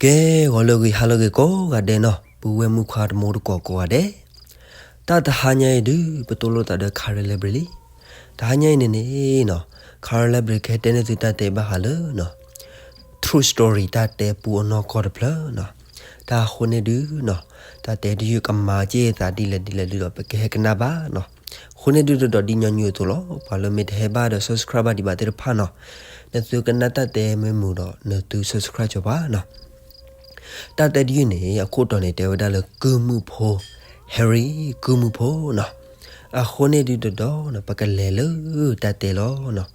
ကဲ ဂီၤလၢအဂ့ၤ ဟါလၢအဂ့ၤကိးဂၤဒဲးနီၤ, ပုၢ်ဝဲၢ်မုၣ်ခွါတံၤသကိးကိးဂၤဒဲး, တၢ်တဟါညါအံၤဒုး ပတိၢ်လိာ်သးဒီး Karen Library လံ. တဟါညါအံၤန့ၣ်န့ၣ်နီၤ, Karen Library ကဟဲတဲန့ၢ်သုတၢ်တဲဘၣ်ဃးလၢ True Story တၢ်တဲပူအနီၢ်ကီၢ်တဖျၢၣ်နီၤ. တၢ်အဃိန့ၣ်ဒုးနီၤ, တၢ်တဲဒုးယကမၤက့ၤသးဒ်လဲၣ်ဒ်လဲၣ်ဒုးဒီး ပကဟဲကနၣ်ဘၣ်နီၤ. အဃိန့ၣ်ဒုးဒီး ဒ်ညီနုၢ်အသိးလီၤ, ပှၤလၢမ့ၢ်တဟဲဘၣ်ဒီး subscribe ဘၣ်ဒံးဘၣ်သ့ၣ်တဖၣ်နီၤ, နသုကနၣ်တၢ်တဲမ့ၢ်မုာ်ဒီး နသု subscribe ကၠီၤပှၤနီၤ. တၢ်တဲဒုးယန့ၣ် အခိၣ်တီန့ၣ် တဲဝဲဒၣ်လၢကုၢ်မုၣ်ဖိ, Harry ကုၢ်မုၣ်ဖိနီၤ. အဃိန့ၣ်ဒုးဒီး ပကလဲၤလၢတၢ်တဲလီၤနီၤ.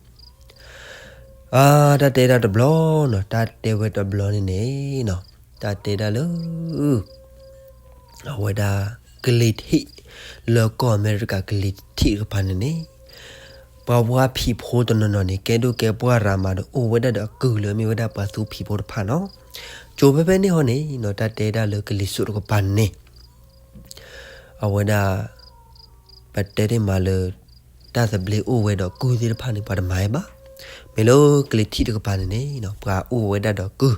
အါ တၢ်တဲဒၣ်တဘျီနီၤ, တၢ်တဲဝဲတဘျီန့ၣ်န့ၣ်နီၤ, တၢ်တဲဒၣ်လၢ အဝဲဒၣ်ကလံၤထံး, လၢကီၢ်အမဲရကၤကလံၤထံးတကပၤန့ၣ်န့ၣ်, ပှၤဝါဖံးဖိတနီၤနီၤန့ၣ် ကဲဒိၣ်ကဲပှၢ်ရၤမးဒီး အိၣ်ဝဲဒၣ်ဒီးအကုၢ်လၢမ့ၢ်ဝဲဒၣ်ပှၤသူဖံးဖိတဖၣ်နီၤ. ကၠိဖဲဖဲန့ၣ်ဟီန့ၣ်နီၤ, တၢ်တဲဒၣ်လၢကလံၤစိးတကပၤန့ၣ် အဝဲဒၣ် ပတဲတ့ၢ်မးလၢ တၢ်သဘျ့အိၣ်ဝဲဒီးကုၢ်သ့ၣ်တဖၣ်န့ၣ် ပှၤတမၤဝဲဘၣ်. မ့ၢ်လၢကလံၤထံးတကပၤန့ၣ်န့ၣ်နီၤ, ပှၤအိၣ်ဝဲဒၣ်ဒီးကုၢ်,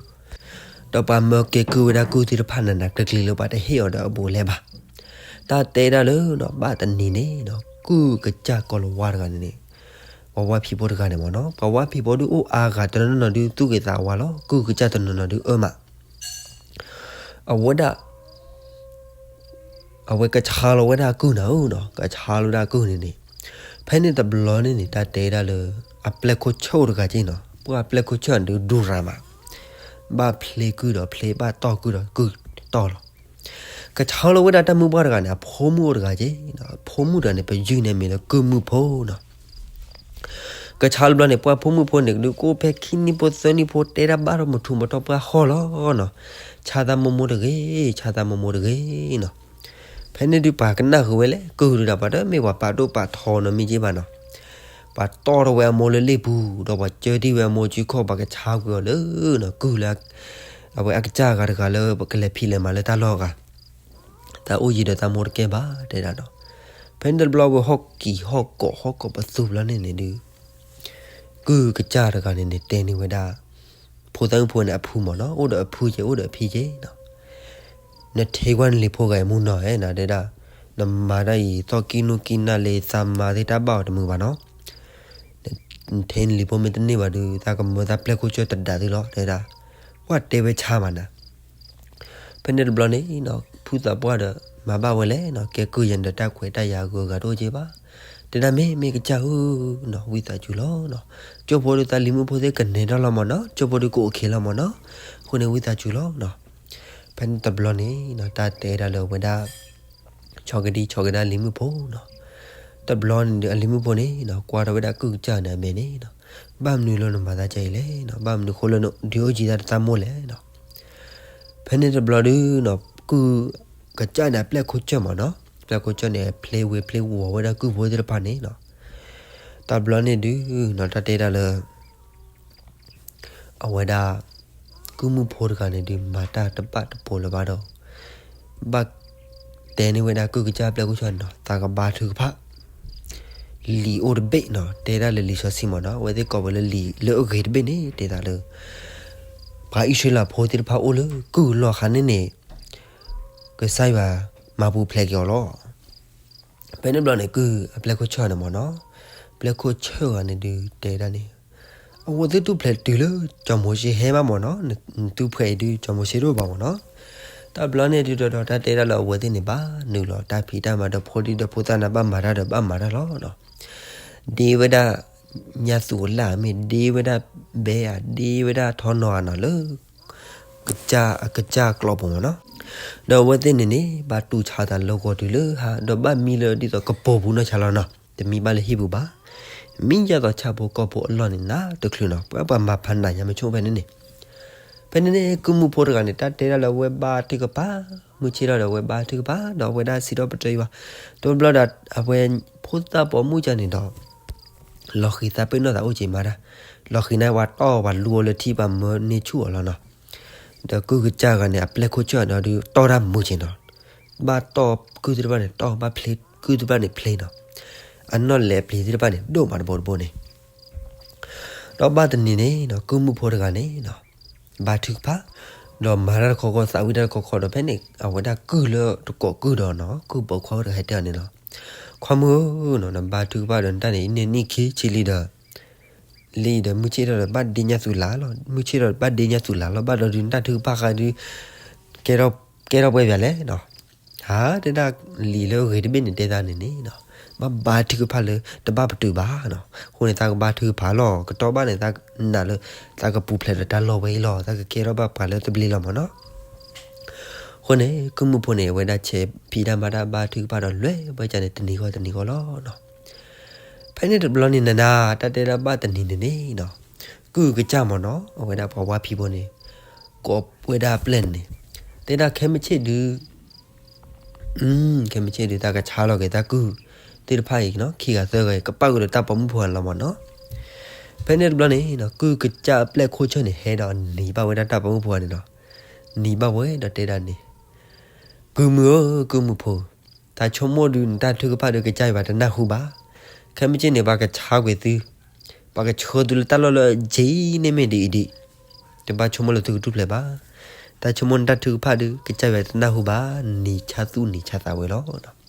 ဒီးပှၤမၢကဲကုၢ်ဝဲဒၣ်ကုၢ်သ့ၣ်တဖၣ်နးနးကျံၤကျံၤလၢပှၤတဟ့ၣ်အီၤဒီးအဘူးအလဲဘၣ်. တၢ်တဲဒၣ်လၢနီၤ, ဘၣ်တနံၤန့ၣ်နီၤ, ကုၢ်ကစၢ်ကီၤလၤဝါတဂၤန့ၣ်န့ၣ်, ပှၤဝါဖံးဖိတဂၤန့ၣ်မ့ၢ်နီၤ, ပှၤဝါဖံးဖိဒုးအိၣ်အါဂၤတနီၤနီၤဒုးသူၣ်ဂ့ၤသးဝါလီၤ, ကုၢ်ကစၢ်တနီၤနီၤဒုးအၢမး အဝဲဒၣ် အဝဲကဆါလီၤဝဲဒၣ်အကုၢ်နၤဧၢနီၤ, ကဆါလီၤဝဲဒၣ်အကုၢ်န့ၣ်န့ၣ်, ဖဲန့ၣ်တဘျီန့ၣ်န့ၣ် တၢ်တဲဒၣ်လၢ အပျဲၢ်ခိၣ်ဆၢၣ်တဂၤက့နီၤ, ပှၤအပျဲၢ်ခိၣ်ဆၢၣ်ဒုးဒူရၤမး, ဘၣ်ဖျ့ကုၢ်ဒီးဖျ့, ဘၣ်တီၢ်ကုၢ်ဒီးကုၢ်တီၢ်လီၤ. ကဆါလီၤဝဲဒၣ်တၢ်မုၢ်ပှၢ်တဂၤန့ၣ် အဖိမုၣ်အိၣ်တဂၤက့နီၤ, အဖိမုၣ်တဂၤန့ၣ် ပယုၢ်န့ၢ်မံၤလၢကုၢ်မုၣ်ဖိနီၤ. ကဆါလီၤဘျီန့ၣ် ပှၢ်ဖိမုၣ်ဖိန့ၣ်ဒုး ကအိၣ်ဖဲခံနံၣ်ဖိသၢနံၣ်ဖိ တဲတၢ်ဘၣ်ထီၣ်မုာ်ထူၣ်မုာ်တီၢ်ပှၢ်ဃီလီၤနီၤ, ဆါသးမိၢ်မိၢ်တဂ့ၤ, ဆါသးမိၢ်မိၢ်တဂ့ၤနီၤ. ဖဲန့ၣ်ဒုးပှၤကနၣ်ဃုာ်ဝဲလဲၣ်, ကုၢ်ဒုးဒီးပှၤတမ့ၢ်ပှၤပာ်ဒိၣ်ပာ်ထီနီတမံၤက့ဘၣ်နီၤ, ပှၤတီၢ်ထီၣ်ဝဲအမိၢ်လၢလ့ၣ်ပူၤ ဒီးပှၤကၢတံၢ်ဝဲအမိၢ်စုခီၣ် ပှၤကဆါကွံာ်အီၤလၢနီၤ, ကုၢ်လၢ အဝဲအကစၢ်အဂၤတဂၤလၢပကလဲၤဖံးလဲၤမၤလၢတၢ်လီၢ်အဂၤ တၢ်အိၣ်ယံၤဒီးတၢ်မိၢ်တကဲဘၣ် တဲဒၣ်နီၤ. ဖဲန့ၣ်တဘျီဝဲဟီၣ်ကံၢ်ဟီၣ်ကီးဟီၣ်ကီးပသူဘျီန့ၣ်န့ၣ်ဒုး ကုၢ်ကစၢ်တဂၤန့ၣ်န့ၣ် တဲန့ၢ်ဝဲဒၣ် ဖိသၣ်မုၣ်ဖိန့ၣ်အဖုမ့ၢ်နီၤ, အိၣ်ဒီးအဖုက့ အိၣ်ဒီးအဖံက့နီၤ, နထ့ကွၢ်နလံၤဖိဂၤအံၤမူနီၤဧဲနီၤ တဲဒၣ်, နမၤတၢ်အံၤ သီၣ်ကံၢ်နူၢ်ကံၢ်နၢ်လၢသးမၤသ့ၣ်တၢ်ဘၣ်အီၤတမုာ်ဘၣ်နီၤ, နထ့နလံၤဖိမ့ၢ်တန့ၢ်ဘၣ်ဒုး သးကမၢသးပျဲၢ်ခိၣ်ဆၢၣ်တဒးသုလီၤ တဲဒၣ်, ပှၤတဲဝဲဆါမးနၤ ဖဲန့ၣ်တဘျီန့ၣ်နီၤ ဖုသးပှၢ်ဒီး မၤဘၣ်ဝဲလဲၣ်နီၤ, ကဲကုၢ်ယဲန့ၣ်ဒီးတၢ်ခွဲးတၢ်ယာ်အဂုၤအဂၤတအိၣ်က့ဘၣ်, တဲဒၣ်မ့ၢ်မ့ၢ်ကစၢ်ဧၢနီၤ ဝံသးစူၤလီၤနီၤ, ကၠိဖိဒုးသးလံၤမုၣ်ဖိသ့ၣ်ကနဲၤထီၣ်လီၤမ့ၢ်နီၤ, ကၠိဖိဒုးကအိၣ်ခ့လီၤမ့ၢ်နီၤ, အဃိန့ၣ်ဝံသးစူၤလီၤနီၤ. ဖဲန့ၣ်တဘျီန့ၣ်နီၤ တၢ်တဲဒၣ်လၢအဝဲဒၣ် ဆီကဒံဆီကဒါလံၤမုၣ်ဖိနီၤ, တဘျီန့ၣ်ဒုးအလံၤမုၣ်ဖိန့ၣ်နီၤ ကွၢ်ထီၣ်ဝဲဒၣ်ကုၢ်ကစၢ်န့ၣ်အမဲာ်န့ၣ်နီၤ, ဘၣ်မနုၤလၢနမၤသးဒ်အံၤလဲၣ်နီၤ, ဘၣ်မနုၤဃိလၢနဒုးအိၣ်ယံၤတၢ်တသးမိၢ်လဲၣ်နီၤ. ဖဲန့ၣ်တဘျီဒုးနီၤ ကုၢ်ကစၢ်န့ၣ်အပျဲၢ်ခိၣ်ဆၢၣ်မ့ၢ်နီၤ, ပျဲၢ်ခိၣ်ဆၢၣ်န့ၣ် ဖျ့ဝ့ၤဖျ့ဝီၤဝဲဒၣ်ကုၢ်ဖိသ့ၣ်တဖၣ်န့ၣ်နီၤ, တဘျီန့ၣ်ဒုးနီၤ တၢ်တဲဒၣ်လၢ အဝဲဒၣ် ကုၢ်မုၣ်ဖိတဂၤန့ၣ်ဒုး မၤတၢ်တဘၣ်တပိၤလၢၤဘၣ်ဒီး ဘၣ်တဲန့ၢ်ဝဲဒၣ်ကုၢ်ကစၢ်ပျဲၢ်ခိၣ်ဆၢၣ်န့ၣ်နီၤ သးကဘါထုကဖၣ် လံာ်အိၣ်တဘ့ၣ်နီၤ, တဲဒၣ်လၢလံာ်စီဆှံမ့ၢ်နီၤ, အဝဲသ့ၣ်ကိးဝဲလၢလံာ်လၢအဂ့ၤတဘ့ၣ်န့ၣ် တဲဒၣ်လၢ ပှၤအံၣ်စရ့လးဖိသ့ၣ်တဖၣ်အိၣ်လၢကုၢ်အလီၢ်အခါန့ၣ်န့ၣ် ကစၢ်ယွၤမၤပူၤဖျဲးက့ၤအီၤလီၤ. ဖဲန့ၣ်တဘျီန့ၣ် ကုၢ်အပျဲၢ်ခိၣ်ဆၢၣ်န့ၣ်မ့ၢ်နီၤ, ပျဲၢ်ခိၣ်ဆၢၣ်ဂၤန့ၣ်ဒုးတဲဒၣ်န့ၣ် အဝဲသ့ၣ်တူၢ်ဖျဲးတုၤလၢ စီၤမိၤၡ့ဟဲဘၣ်မ့ၢ်နီၤ, နတူၢ်ဖျဲးအံၤဒုး စီၤမိၤၡ့တအိၣ်ဘၣ်မ့ၢ်နီၤ. တဘျီန့ၣ်ဒုးဒီး တၢ်တဲဒၣ်လၢအဝဲသ့ၣ်န့ၣ် ဘၣ်နုာ်လီၤတၢ်ဖံးတၢ်မၤဒီး ဖိဒံဒီးဖိသၣ်န့ၣ် ဘၣ်မၤတၢ်ဒီးဘၣ်မၤတၢ်လီၤ. ဒ့ဝဲဒၣ် ညါသူးအလၣ်မ့ၢ် ဒ့ဝဲဒၣ်ဘဲဧါ ဒ့ဝဲဒၣ်ထီနီၤဧါနီၤလၢ ကစၢ်အကစၢ်ကျိးပူၤမ့ၢ်နီၤ. ဒီးအဝဲသ့ၣ်န့ၣ်န့ၣ် ဘၣ်တူၢ်ဆါသးလၢဂီၤတုၤလၢဟါ ဒီးဘၣ်မံလၢဒ်သိးကပိာ်ပူၤနီၢ်ဆါလီၤနီၤ. တမံဘၣ်လၢဟံၣ်ပူၤဘၣ်. မံယါသိးဆၣ်ဖိကီၢ်ဖိအလီၢ်န့ၣ်နးတချုးနီၤ. ပှၤဘၣ်မၤဖးနးညါမ့ၢ်ဆိၣ်ဖဲန့ၣ်န့ၣ် ဖဲန့ၣ်န့ၣ် ကုၢ်မုၣ်ဖိတဂၤန့ၣ် တၢ်တဲဒၣ်လၢအဝဲဘါထုကဖၣ် မုၢ်ဆ့ၣ်ထီၣ်ဒီးအဝဲဘါထုကဖၣ် ဒီးအဝဲဒၣ်စံးထီၣ်ပတြၢၤယွၤ. တဘျီဒီး အဝဲဖိသၣ်ပိာ်မုၣ်ကၢ်န့ၣ်ဒီး လီၤဃံၤသးပ့ၤနီၣ်သးအိၣ်က့ၤမးတၢ်, လီၤဃံၤန့ၣ် ပှၤတီၢ်ပှၤလူအီၤလၢထံ ပှၤမၢန့ၢ်ဆူၣ်အီၤလီၤနီၤ. ဒီးကုၢ်ကစၢ်ဂၤန့ၣ် အပျဲၢ်ခိၣ်ဆၢၣ်ဒီးဒုးတီၢ်တၢ်မုာ်က့ၤနီၤ. ဘၣ်တီၢ်ကုၢ်သ့ၣ်တဖၣ်န့ၣ် တီၢ်ဘၣ်ဖျ့ကုၢ်သ့ၣ်တဖၣ်န့ၣ်ဖျ့နီၤ. အနီၣ်လဲၤပျံၤသ့ၣ်တဖၣ်န့ၣ် ဒိၣ်မးတဘိတဘိန့ၣ် ဒီးဘၣ်တနံၤန့ၣ်နီၤ ကုၢ်မုၣ်ဖိတဂၤန့ၣ်နီၤ ဘါထုကဖၣ်, ဒီးမၤတၢ်တခီခီ သးဝံၣ်တၢ်တခီခီဒီး ဖဲန့ၣ် အဝဲဒၣ်ကုၢ်လၢတကိးကုၢ်ဒီးနီၤ ကုၢ်ပိာ်ခွါတဂၤဟဲတဲအီၤန့ၣ်လီၤ. ခွါမုၣ်ဧၢနီၤ နဘါထုကဖၣ်ဒီးနတၢ်န့ၣ် အံၤန့ၣ်နံၣ်ခံဆံလံဒီး လံဒီးမုၢ်ဆ့ၣ်ထီၣ်ဒီးဘၣ်ဒ့ညါသူၣ်လၤလီၤ. မုၢ်ဆ့ၣ်ထီၣ်ဒီးဘၣ်ဒ့ညါသူၣ်လၤလီၤ. ဘၣ်ဒီးဒုးနတၢ်ထုကဖၣ်ဃါဒုး ကဲထီၣ်ပှဲၤပၠးလဲၣ်နီၤ. ဟါ တဲဒၣ်လံာ်လၢအဂ့ၤတဘ့ၣ်န့ၣ်တဲသးန့ၣ်န့ၣ်နီၤ ဘၣ်ဘါထုကဖၣ်လၢတဘၣ်ပတုာ်ဘၣ်နီၤ. အဃိန့ၣ် သးကဘါထုကဖၣ်လီၤ. ကတီၢ်ဘၣ်န့ၣ် သးနာ်လၢ သးကပူၤဖျဲးဒီးတၢ်လီၢ်ဝဲအံၤလီၤ. သးကကဲထီၣ်ဘၣ်ပှၤလၢသဘျ့လီၤမ့ၢ်နီၤ. အဃိန့ၣ် ကုၢ်မုၣ်ဖိန့ၣ် အဝဲဒၣ်ဆဲးဖံးတၢ်မၤတၢ်ဘါထုကဖၣ်ဒီး လဲၤဝဲဒၣ်န့ၣ် တနံၤဂီၢ်တနံၤဂီၢ်လီၤနီၤ. ဖဲန့ၣ်တဘျီန့ၣ်နၤနၤ တၢ်တဲဒၣ်ဘၣ်တနံၤန့ၣ်န့ၣ်နီၤ ကုၢ်ကစၢ်မ့ၢ်နီၤ အဝဲဒၣ်ပှၤဝါဖံးဖိန့ၣ် ကိးဝဲဒၣ်အပျဲၢ်န့ၣ် တဲဒၣ်ခဲမုၢ်ဆ့ၣ်ဒုး ခဲမုၢ်ဆ့ၣ်ဒုး သးကဆါလီၤက့ၤသးကုၢ်သ့ၣ်တဖၣ်အံၤနီၤ ခံဂၤသၢဂၤအံၤ ကပာ်ဃုာ်ဒီးတၢ်ပိာ်မုၣ်ဖိဂၤလီၤမ့ၢ်နီၤ. ဖဲန့ၣ်တဘျီန့ၣ်နီၤ ကုၢ်ကစၢ်အပျဲၢ်ခိၣ်ဆၢၣ်န့ၣ် ဟဲဒီးနံၤဘၣ်ဝဲဒၣ်တၢ်ပိာ်မုၣ်ဖိဂၤန့ၣ်နီၤ. နံၤဘၣ်ဝဲဒီးတဲဒၣ်န့ၣ် ကုၢ်မုၣ်ဧၢ ကုၢ်မုၣ်ဖိ, တၢ်ဆိကမိၣ်ဒုးနတၢ်ထုကဖၣ်ဒုးကစၢ်ယွၤတနၢ်ဟူဘၣ်. ခဲမုၢ်ဆ့ၣ်န့ၣ် ပှၤကဆါကွံာ်သု, ပှၤကဆှၢသုလၢတၢ်လီၢ်လၢအယံၤန့ၣ်မ့ၢ်ဒ်အံၤဒ်, တဘၣ်ဆိကမိၣ်လၢသုကထူၣ်ဖျဲးဘၣ်. တၢ်ဆိကမိၣ်နတၢ်ထုကဖၣ်ဒုး ကစၢ်ယွၤတနၢ်ဟူဘၣ်, နံၤဆါသူၣ်နံၤဆါသးဝဲလီၤ.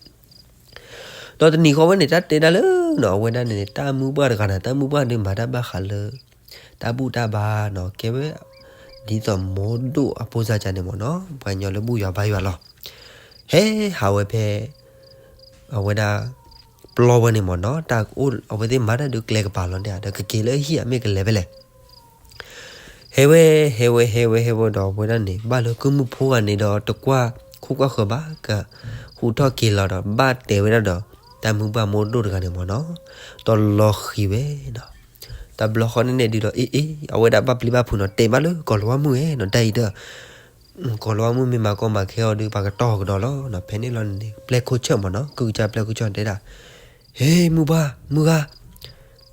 ဒီးတနံၤဃီဝဲန့ၣ် တၢ်တဲဒၣ်လၢနီၤ အဝဲဒၣ်န့ၣ် တၢ်မုၢ်ပှၢ်တဂၤန့ၣ် တၢ်မုၢ်ပှၢ်ဒုးမၤတၢ်ဘၣ်ဃးလၢ တၢ်ဘူၣ်တၢ်ဘါနီၤ ကဲဝဲ ဒ်သိးမိၢ်ဒိၣ်အဖိစၢ်ကန့ၣ်မ့ၢ်နီၤ ပှၤကညီလၢဘူၣ်ယွၤဘါယွၤလီၤ. ဟဲဟးဝဲဖဲ အဝဲဒၣ် ပျီဝဲန့ၣ်မ့ၢ်နီၤ တၢ်အိၣ်အဝဲသ့ၣ်မၤတၢ်ဒုးကျဲကပၤလီၤန့ၣ် ဒီးကက့ၤလၢဟံၣ်အမ့ၢ်ကလဲၤဖဲလဲၣ် ဟဲဝဲ ဟဲဝဲ ဟဲဝဲ ဟဲဝဲဒီး အဝဲဒၣ်န့ၣ် ဘၣ်လၢကုၢ်မုၣ်ဖိဂၤန့ၣ်ဒီး တကွၢ်ခိၣ်ကွၢ်ဃၢၤဘၣ် ကဟူးထီၣ်က့ၤလီၤဒီး ဘၣ်တဲဝဲဒၣ်ဒီး တၢ်မုၢ်ပှၢ်မိၢ်ဒိၣ်တဂၤန့ၣ်မ့ၢ်နီၤ ဒီးလီၤဃံၤဝဲနီၤ. တဘျီဃီန့ၣ်န့ၣ်ဒုးဒီး အ့ အ့ အဝဲဒၣ်ဘၣ်ပျံၤဘၣ်ဖုးနီၤ တဲဘၣ်လၢကီၤလၤဝါမုၣ်ဧဲနီၤ တၢ်အံၤဒီး ကီၤလၤဝါမုၣ်မ့ၢ်မၤကီမၤခဲအီၤဒုး ပှၤကတီၢ်ကဒီးလီၤ. ဖဲန့ၣ်လီၤန့ၣ် ပျဲၢ်ခိၣ်ဆၢၣ်မ့ၢ်နီၤ ကုၢ်ကစၢ်ပျဲၢ်ခိၣ်ဆၢၣ်တဲဒၣ် ဟ့ မုၢ်ပှၢ် မုၢ်ဂၤ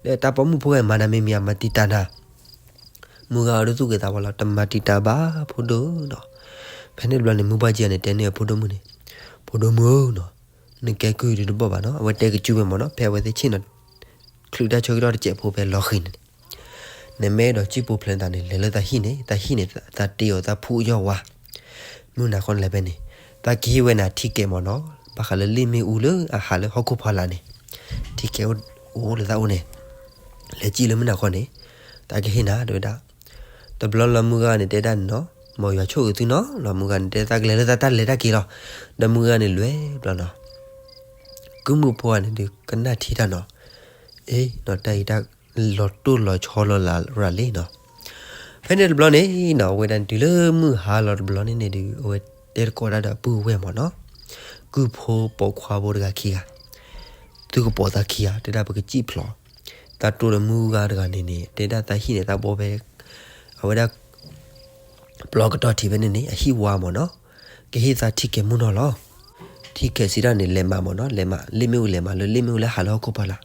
ဒီးတၢ်ပိာ်မုၣ်ဖိဂၤမၤနၤမ့ၢ်မံၤ အမၤတံာ်တာ်နၤ မုၢ်ဂၤအီၤဒုးသူၣ်က့ၤသးဝဲလီၤ တမၤတံာ်တာ်ဘၣ်ဖိဒိၣ်နီၤ. ဖဲန့ၣ်တဘျီန့ၣ် မုၢ်ပှၢ်ကံအီၤန့ၣ် တဲန့ၢ်အဖိဒိၣ်မုၣ်န့ၣ် ဖိဒိၣ်မုၣ်ဧၢနီၤ နကဲကုၢ်ဒုးတဘၣ်ဘၣ်နီၤ အဝဲတဲကစုဝဲမ့ၢ်နီၤ ဖဲအဝဲသ့ၣ်ဆ့ၣ်နီၤ ချုးတၢ်ဆၢကတီၢ်တစဲးဖိဖဲလီၤဃံၤန့ၣ် နမ့ၢ်အဲၣ်ဒိးစံၣ်ပူၤဖျဲးနသးန့ၣ် လဲၤလၢသးဟံၣ်န့ၣ် သးဟံၣ်န့ၣ် သးတ့အီၤသးဖူအယီၢ်ဝါ မုၢ်နၤဃီနလဲၤဖဲန့ၣ် သးကဟ့ၣ်ဝဲနၤထံကဲးမ့ၢ်နီၤ ဘၣ်ဃးလၢလ့ၣ်မ့ၣ်အူလၢအဟးလၢဟီၣ်ခိၣ်ဖီလာ်န့ၣ် ထံကဲးအိၣ်လၢသးအိၣ်န့ၣ် လဲၤစံၣ်လၢမုၢ်နၤဃီန့ၣ် သးကဟ့ၣ်နၤတဲဝဲဒၣ် တဘျီလီၤမုၢ်ဂၤန့ၣ်တဲဒၣ်န့ၣ်နီၤ မ်ယွၤဆိၣ်ဂ့ၤသုနီၤ လီၤမုၢ်ဂၤန့ၣ်တဲသးကလဲၤလၢသးတၢ်လဲၤတၢ်က့ၤလီၤ. ဒီးမုၢ်ဂၤန့ၣ်လဲၤဘျီနီၤ ကုၢ်မုၣ်ဖိဂၤန့ၣ်ဒုးကနၣ်ထံတၢ်နီၤ အ့ နီၤတၢ်အံၤတၢ်လီၤတိၢ်လီၤဆီလီၤလးရၤလံနီၤ. ဖဲန့ၣ်တဘျီန့ၣ်နီၤ အဝဲဒၣ်တုၤလၢမုၢ်ဟါလီၤတဘျီန့ၣ်န့ၣ်ဒုး အဝဲတဲသကိးတၢ်ဒီးပုၢ်ဝဲၢ်မ့ၢ်နီၤ ကုၢ်ဖိပိာ်ခွါဖိတဂၤခံဂၤ သုကပိာ်သးခံဂၤ တဲဒၣ်ပကစံၣ်ဖျိး သးတိၢ်ဒီးမုၢ်ဂၤတဂၤန့ၣ်န့ၣ် တဲဒၣ်သးဟံၣ်န့ၣ်သးဘီဖဲ အဝဲဒၣ် ပျီကတီၢ်ထံးဖဲန့ၣ်န့ၣ် အဟံၣ်ဝါမ့ၢ်နီၤ ကဟ့ၣ်သးထံကဲးမုၢ်နီၤလီၤ. ထံကဲးစံးတၢ်န့ၣ် လဲၤမးမ့ၢ်နီၤ လဲၤမး လ့ၣ်မ့ၣ်အူလဲၤမးလၢလ့ၣ်မ့ၣ်အူလၢဟးလၢဟီၣ်ခိၣ်ဖီလာ်.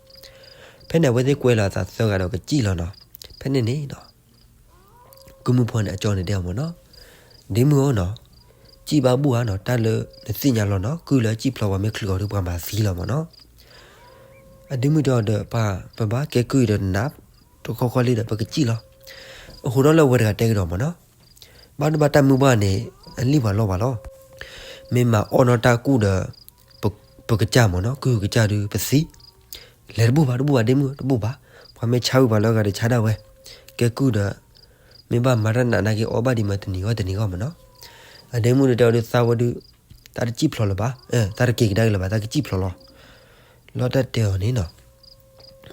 ဖဲန့ၣ် အဝဲသ့ၣ်ကွဲလီၤအသးသၢဂၤဒီးကစံၣ်လီၤနီၤ. ဖဲန့ၣ်န့ၣ်နီၤ ကုၢ်မုၣ်ဖိန့ၣ် အကၠီန့ၣ်တဲအီၤမ့ၢ်နီၤ, ဒ့မုၣ်ဧၢနီၤ, စံၣ်ဘၣ်ဘူၣ်ဧါနီၤ, တၢ်လၢနသ့ၣ်ညါလီၤနီၤ, ကုၢ်လၢစံၣ်ဖျိးပှၤမ့ၢ်ချုးအီၤဒီး ပှၤမၤသံလီၤမ့ၢ်နီၤ. အဒ့မုၣ်တဲအီၤဒီး ပှၤပဘၣ်ကဲကုၢ်အံၤဒီးနး တခီခီလံဒီး ပကစံၣ်လီၤ. အဃိဒီးလၢအဝဲတဂၤတဲကဒီးမ့ၢ်နီၤ, ဘၣ်တဘၣ်တၢ်မုၢ်ဘၣ်န့ၣ် အလံၣ်ပှၤလီၢ်ပှၤလီၤ. မ့ၢ်မၤအီၣ်နီၢ်တၢ်ကူၣ်ဒီး ပကစၢ်မ့ၢ်နီၤ, ကုၢ်ကစၢ်ဒုးပသံ, လဲၤတဘူၣ်ဘၣ် တဘူၣ်ဘၣ် ဒ့မုၣ် တဘူၣ်ဘၣ်, ပှၤမ့ၢ်ဆါဝံၤပှၤလၢအဂၤဒီးဆါဒၣ်ဝဲ, ကဲကုၢ်ဒီး မ့ၢ်ဘၣ်မၤတၢ်နးနးက့ၤအီၣ်ဘၣ်ဒံးမးတနံၤဂီၢ်တနံၤဂီၢ်မ့ၢ်နီၤ. အဒ့မုၣ်ဒီးတဲအီၤဒုးသးဝဲဒုး, သးတစံၣ်ဖျိးလၢၤဘၣ်, သးတက့ၤကဒါက့ၤလၢၤဘၣ် သးကစံၣ်ဖျိးလီၤ. လီၤတၢ်တဲအီၤန့ၣ်နီၤ,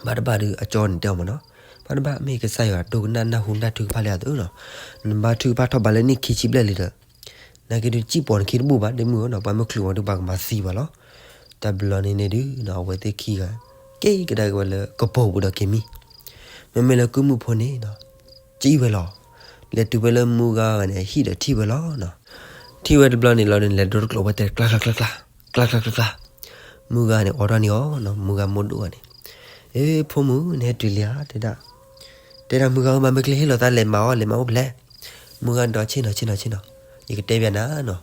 ဘၣ်တဘၣ်ဒုးအကၠီန့ၣ်တဲအီၤမ့ၢ်နီၤ, ဘၣ်တဘၣ်မ့ၢ်ကစၢ်ယွၤဒိကနၣ်နၢ်ဟူနၢ်ထုကဖၣ်လၢအသိးနီၤ, နဘါထုကဖၣ်ထီၣ်ဘးလၢနံၣ်ခံဆံဘျဲၣ်လံဒီး နာ်က့ဒုးစံၣ်ပိာ်နခံတဘူၣ်ဘၣ် ဒ့မုၣ်ဧၢနီၤ, ပှၤမ့ၢ်ချုးဝဲဒုးပှၤကမၤသံပှၤလီၤ. တဘျီန့ၣ်န့ၣ်ဒုးနီၤ အဝဲသ့ၣ်ခံဂၤ က့ၤကဒါက့ၤဝဲလၢကပိာ်ပူၤဒီးက့ၤမံ. မ့မ့ၢ်လၢကုၢ်မုၣ်ဖိန့ၣ်နီၤ စံၣ်ဝဲလီၤ. လဲၤတုၤဝဲလၢမုၢ်ဂၤန့ၣ် အဟံၣ်ဒီးထံၣ်ဝဲလီၤနီၤ. ထံၣ်ဝဲတဘျီန့ၣ်လီၤန့ၣ် လဲၤဒိတကျိးဝဲတဲကျါကျါကျါကျါ, ကျါကျါကျါကျါ, မုၢ်ဂၤန့ၣ်အိးထီၣ်န့ၢ်အီၤနီၤ, မုၢ်ဂၤမိၢ်ဒိၣ်ဂၤန့ၣ်, အ့ ဖိမုၣ် နဟဲတုၤလံဧါ တဲဒၣ်, တဲဒၣ်မုၢ်ဂၤဧၢ မၤမ့ၢ်ကျဲဟ့ၣ်လီၤသးလဲၤမၤအီၣ် လဲၤမၤအိၣ်ဖဲလဲၣ်. မုၢ်ဂၤဒီးဆ့ၣ်နီၤဆ့ၣ်နီၤဆ့ၣ်နီၤ, ယကတဲပျးနၤနီၤ,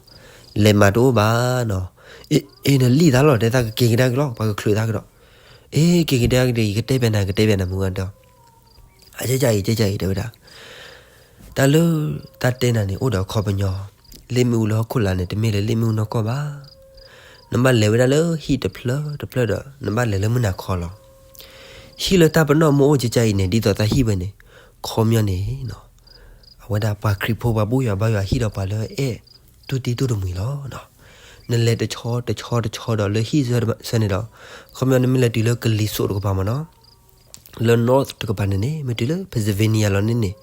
လဲၤမၤတအိၣ်ဘၣ်နီၤ. အ့ အ့ နလံၣ်သးလီၤ တဲသးကက့ၤကဒါက့ၤလီၤ ပှၤကချုးသးကဒီး. အ့ က့ၤကဒါက့ၤဒီး ယကတဲပျးနၤ ကတဲပျးနၤ မုၢ်ဂၤဒီး အကကအံၤ ကကအံၤ တဲဝဲဒၣ်, တၢ်လၢတၢ်တဲနၤန့ၣ် အိၣ်ဒီးအခီပညီ, လ့ၣ်မ့ၣ်အူလၢဟီၣ်ခိၣ်လာ်န့ၣ် တမ့ၢ်လၢလ့ၣ်မ့ၣ်အူနီၢ်ကီၢ်ဘၣ်. နဘၣ်လဲၤဝဲဒၣ်လၢဟံၣ်တဖျၢၣ်တဖျၢၣ်ဒီး နဘၣ်လဲၤလၢမုၢ်နၤခီလီၤ. ဟံၣ်လၢတၢ်ပနီၣ်မ့ၢ်အိၣ် ကကအံၤန့ၣ် ဒ်သိးတၢ်ဟံၣ်ဝဲန့ၣ်, ခီပညီန့ၣ် အဝဲဒၣ်ပှၤခရံာ်ဖိ ပှၤဘူၣ်ယွၤဘါယွၤ ဟံၣ်ဒီးပှၤလၢအဲၣ်တူၢ်တံၢ်တူၢ်တမှံၤလီၤ. နလဲၤတဆီတဆီတဆီဒီး လၢဟံၣ်ဆၢန့ၣ်ဒီး, ခီပညီနမ့ၢ်လဲၤတုၤလၢကလံၤစိးတကပၤမ့ၢ်နီၤ, လၢ north တကပၤန့ၣ်န့ၣ် မ့ၢ်တုၤလၢ Pennsylvania လီၤန့ၣ်န့ၣ်,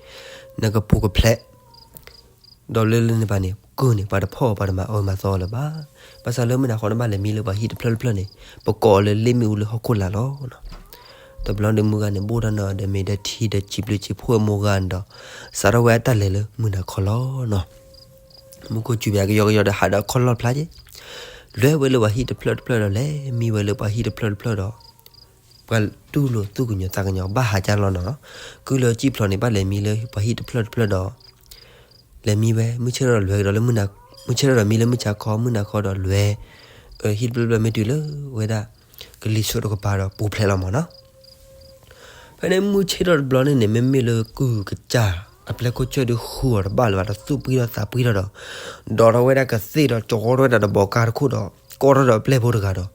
နကပူၤကဖျဲး ဒီးလၢလၢန့ၣ်ဘၣ်န့ၣ် ကုၢ်န့ၣ် ပှၤတဖီၣ်ပှၤတမၤအၢမၤသီလၢၤဘၣ်. ဘၣ်ဆၣ်လၢမုၢ်နၤခီ နဘၣ်လဲၤမံလၢပှၤဟံၣ်တဖျၢၣ်တဖျၢၣ်န့ၣ် ပကိးအီၤလၢလ့ၣ်မ့ၣ်အူလၢဟီၣ်ခိၣ်လာ်လီၤ. တဘျီဒီးမုၢ်ဂၤန့ၣ် ဘိၣ်ထီၣ်န့ၢ်အီၤဒီးမ့ၤဒီးထံဒီးစံးဘျုးစံးဖှိၣ်မိၢ်ဂၤန့ၣ်ဒီး စးထီၣ်ဝဲအတၢ်လဲၤလၢမုၢ်နၤခီလီၤနီၤ. မူခိၣ်စူၤဘၣ်ကယီကယီဒီး ဟးဒီးခီၣ်လီၢ်ဖျါက့, လဲၤဝဲလၢပှၤဟံၣ်တဖျၢၣ်တဖျၢၣ်ဒီး လဲၤမံဝဲလၢပှၤဟံၣ်တဖျၢၣ်တဖျၢၣ်ဒီး ပှၤတူၢ်လိာ်သူၣ်ကညီၤသးကညီၤဘၣ်ဟးကၢ်လီၤနီၤ. ကုၢ်လၢစံၣ်ဖျိးန့ၣ် ဘၣ်လဲၤမံလၢပှၤဟံၣ်တဖျၢၣ်တဖျၢၣ်ဒီး လဲၤမံဝဲ မုၢ်ဆ့ၣ်ထီၣ်ဒီးလဲၤကဒီးလၢ မုၢ်ဆ့ၣ်ထီၣ်ဒီးမံလၢမုၢ်ဆါခီ မုၢ်နၤခီဒီးလဲၤ ဟံၣ်တဖျၢၣ်တဖျၢၣ်မ့ၢ်တုၤလၢဝဲဒၣ် ကလံၤစိးတကပၤဒီးပူၤဖျဲးလီၤမ့ၢ်နီၤ. ဖဲန့ၣ်မုၢ်ဆ့ၣ်ထီၣ်တဘျီန့ၣ်န့ၣ် မ့မ့ၢ်လၢကုၢ်ကစၢ် အပျဲၢ်ခိၣ်ဆၢၣ်ဒုးဃုအီၤတဘၣ်လၢၤဘၣ်ဒီး သူၣ်ပှံၢ်ထီၣ်သးပှံၢ်ထီၣ်ဒီး ဒိးထီၣ်ဝဲဒၣ်ကသ့ၣ်ဒီး ကဝီထီၣ်ဝဲဒၣ်ဒီးဘီကါတခိၣ်ဒီး ကိးထီၣ်ဒီးအပျဲၢ်ဖိတဂၤဒီး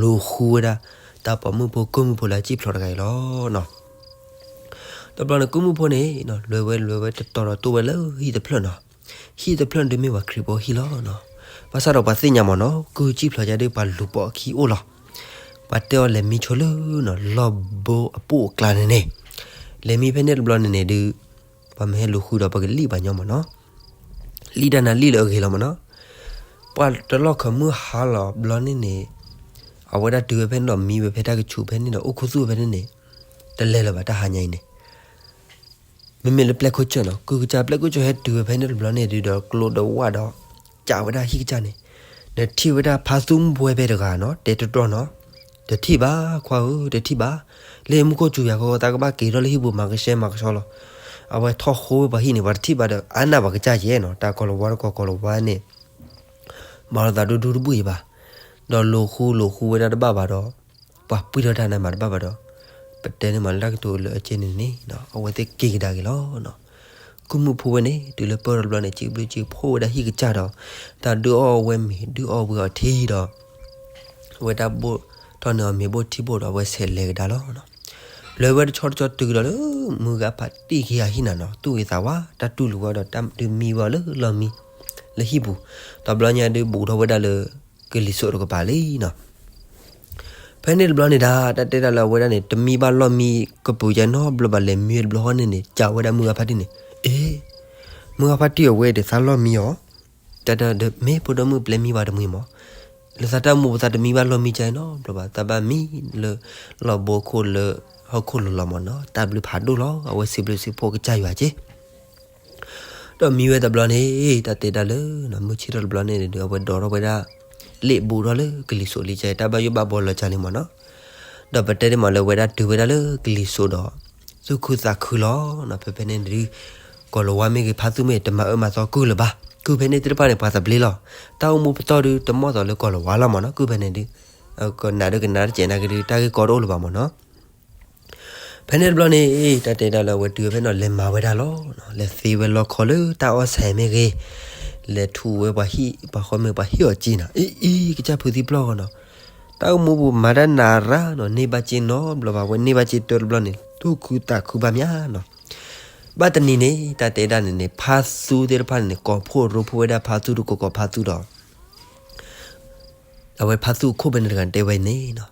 လူၤဃုဝဲဒၣ် တၢ်ပိာ်မုၣ်ဖိကုၢ်မုၣ်ဖိလၢအစံၣ်ဖျိးတဂၤအံၤလီၤနီၤ. တဘျီန့ၣ် ကုၢ်မုၣ်ဖိန့ၣ် လဲၤဝဲလဲၤဝဲတတီၤဒီးတိၢ်ဝဲလၢဟံၣ်တဖျၢၣ်နီၤ. ဟံၣ်တဖျၢၣ်န့ၣ်ဒုးမ့ၢ်ပှၤခရံာ်ဖိဟံၣ်လီၤနီၤ. ဘၣ်ဆၣ်ဒီးပှၤသ့ၣ်ညါမ့ၢ်နီၤ ကုၢ်စံၣ်ဖျိးယါဒုး ပှၤလူၤပိာ်အခံအိၣ်လီၤ. ပှၤတဲအီၤလဲၤမံဆိလၢနီၤ လီၢ်ဘိအပိၢ်အကျါန့ၣ်န့ၣ်, လဲၤမံဖဲန့ၣ်တဘျီန့ၣ်န့ၣ်ဒုး ပှၤမ့ၢ်ဟဲလူၤဃုဒီး ပကလံၣ်ပှၤညီမ့ၢ်နီၤ. လံၣ်တၢ်နၤလံၣ်လၢအဂ့ၤလီၤမ့ၢ်နီၤ. ပှၤတလီၢ်ခၢးမုၢ်ဟါလီၤဘျီန့ၣ်န့ၣ်, အဝဲဒၣ်တုၤဝဲဖဲန့ၣ်ဒီးမံဝဲဖဲတၢ်ကဆူးဖဲန့ၣ်ဒီး အိၣ်ခူသူၣ်ဝဲဖဲန့ၣ်န့ၣ်, တလဲၤလၢၤဘၣ်တၢ်ဟါညါအံၤန့ၣ် မ့မ့ၢ်လၢပျဲၢ်ခိၣ်ဆၢၣ်နီၤ ကုၢ်ကစၢ်ပျဲၢ်ခိၣ်ဆၢၣ်ဟဲတုၤဝဲဖဲန့ၣ်တဘျီန့ၣ်ဒုးဒီး ကျိဒီးဝၣ်ဒီး ကးဝဲဒၣ်ဟံၣ်ကစၢ်န့ၣ်, နထံၣ်ဝဲဒၣ်ဖါသူမုၣ်ဖိဝဲဖဲတဂၤနီၤ တဲတတီၢ်နီၤ, တထံၣ်ဘၣ်ခွါဧၢ တထံၣ်ဘၣ်, လၢမူခိၣ်စူၤယၤဃီ သးကဘၣ်က့ၤထီၣ်လၢဟံၣ်ပူၤမၤကဆှဲမၤကဆှီလီၤ. အဝဲထီၣ်ဃိဝဲပှၤဟံၣ်န့ၣ် ပှၤတထံၣ်ဘၣ်ဒီး အါန့ၢ်ပှၤကစၢ်ယဲနီၤ တၢ်ကီၤလၤဝါတကီၤကီၤလၤဝါန့ၣ် မၤလီၤသးဒိၣ်ဒိၣ်တဘူၣ်အံၤဘၣ်, ဒီးလူၤဃုလူၤဃုဝဲဒၣ်တဘၣ်ဘၣ်ဒီး ပှၤပှံၢ်ထီၣ်တၢ်နးမးတဘၣ်ဘၣ်ဒီး ပတဲန့ၢ်မးလၢတၢ်ကတိၤလၢအကဲန့ၣ်န့ၣ် အဝဲသ့ၣ်က့ၤကဒါက့ၤလီၤ. ကုၢ်မုၣ်ဖိဝဲန့ၣ် တုၤလၢပၢၢ်ထီၣ်တဘျီန့ၣ် စံးဘျုးစံးဖှိၣ်ဝဲဒၣ်ဟံၣ်ကစၢ်ဒီး တၢ်ဒုးအီၣ်ဝဲမ့ၤ ဒုးအီၣ်ဝံၤအီၤထံဒီး အဝဲတၢ်ဘိၣ်ထီၣ်န့ၢ်အီၤမ့ၤဘိၣ်ထံဘိၣ်ဒီး အဝဲဆဲးလဲၤကဒါလီၤ. လဲၤဝဲတဆီတဆီတုၤကဒီးလၢ မုၢ်ဂၤဖါတံၢ်ခံဂၤဟံၣ်နၤနီၤ သူၣ်ဂ့ၤသးဝါ တၢ်တူၢ်လိာ်ဝဲဒီး တၢ်ဒုးမံဝဲအီၤလၢလီၢ်မံ လၢဟံၣ်ပူၤ, တဘျီညါဒုးဘူးထီၣ်ဝဲဒၣ်လၢ ကလံၤစိးတကပၤလံနီၤ. ဖဲန့ၣ်တဘျီန့ၣ်ဒၣ် တၢ်တဲဒၣ်လၢအဝဲဒၣ်န့ၣ် တမံဘၣ်လီၢ်မံကပူၤယါနီတဘျီဘၣ် လဲၤမံဝဲတဘျီဃီန့ၣ်န့ၣ် ကးဝဲဒၣ်မုၢ်ဂၤဖါတံၢ်န့ၣ်, အ့, မုၢ်ဂၤဖါတံၢ်အဝဲဒၣ်သးလီၢ်မံအီၤ, တၢ်ဒီးမ့ၢ်ဖိဒိၣ်မုၣ်ပျဲမံဘၣ်တမှံၤမး, လၢသးတၢ်အိၣ်မူပသးတမံဘၣ်လီၢ်မံကါနီတဘျီဘၣ် သးဘၣ်မံလၢ လီၢ်ဘိခိၣ်လၢ ဟီၣ်ခိၣ်လိၤလီၤမးနီၤ တၢ်ဘျုးဖးဒိၣ်လီၤ အဝဲစံးဘျုးစံးဖှိၣ်ကစၢ်ယွၤက့ ဒီးမံဝဲတဘျီန့ၣ် တၢ်တဲဒၣ်လၢ မုၢ်ဆ့ၣ်ထီၣ်တဘျီန့ၣ်ဒီး အဝဲဒိးထီၣ်ဝဲဒၣ် လ့ၣ်ဘူးထီၣ်လၢကလံၤစိးလံကၢ် တၢ်ဘၣ်ယိၣ်ဘၣ်ဘှီလီၤကၢ်လံမးနီၤ. ဒီးပတဲဒ်မးလၢအဝဲဒၣ်တုၤဝဲဒၣ်လၢကလံၤစိးဒီး သူၣ်ခုသးခုလီၤ. ဖဲဖဲန့ၣ်ဒုး ကီၤလၤဝါမ့ၢ်ဂ့ၤ ဖါသူမ့ၢ်တမၤအၢမၤသီကုၢ်လၢၤဘၣ်. ကုၢ်ဖဲန့ၣ်သ့ၣ်တဖၣ်န့ၣ် ပှၤသဘျ့လီၤ. တၢ်အိၣ်မူပတီၢ်ဒုး တမီၢ်သိးလၢကီၤလၤဝါလီၤမးနီၤ. ကုၢ်ဖဲန့ၣ်ဒုး ကနၣ်ဒုးကနၣ်တစဲးနာ်က့ဒုး တၢ်ဂ့ၢ်ကီတအိၣ်လၢၤဘၣ်မးနီၤ. ဖဲန့ၣ်တဘျီန့ၣ် တၢ်တဲဒၣ်လၢအဝဲတုၤဖဲန့ၣ် လဲၤမၤဝဲဒၣ်လီၤ. လဲၤသ့ဝဲလီခီလၢတၢ်အီၣ်ဆဲးမ့ၢ်ဂ့ၤ, လဲၤထူဝဲပှၤဟံၣ်ပှၤဃီမ့ၢ်ပှၤဟ့ၣ်အီၤက့နီၤ. အံၤအံၤ ကစၢ်ဖုးသံပျီၢ်ဂီၤနီၤ. တၢ်အိၣ်မူပူၤမၤတၢ်နးရၢ်နီၤ န့ၢ်ဘၣ်က့နီတဘျီဘၣ် ဝဲန့ၢ်ဘၣ်က့တၢ်တဘျီန့ၣ် သူၣ်ခုသးခုဘၣ်မးနီၤ. ဘၣ်တနံၤန့ၣ် တၢ်တဲဒၣ်န့ၣ်န့ၣ် ဖါသူသ့ၣ်တဖၣ်န့ၣ်န့ၣ် ကိးဖှိၣ်ရိဖှိၣ်ဝဲဒၣ်ဖါသူတကိးကိးဖါသူဒီး အဝဲဖါသူခိၣ်ဖဲန့ၣ်တဂၤတဲဝဲန့ၣ်နီၤ,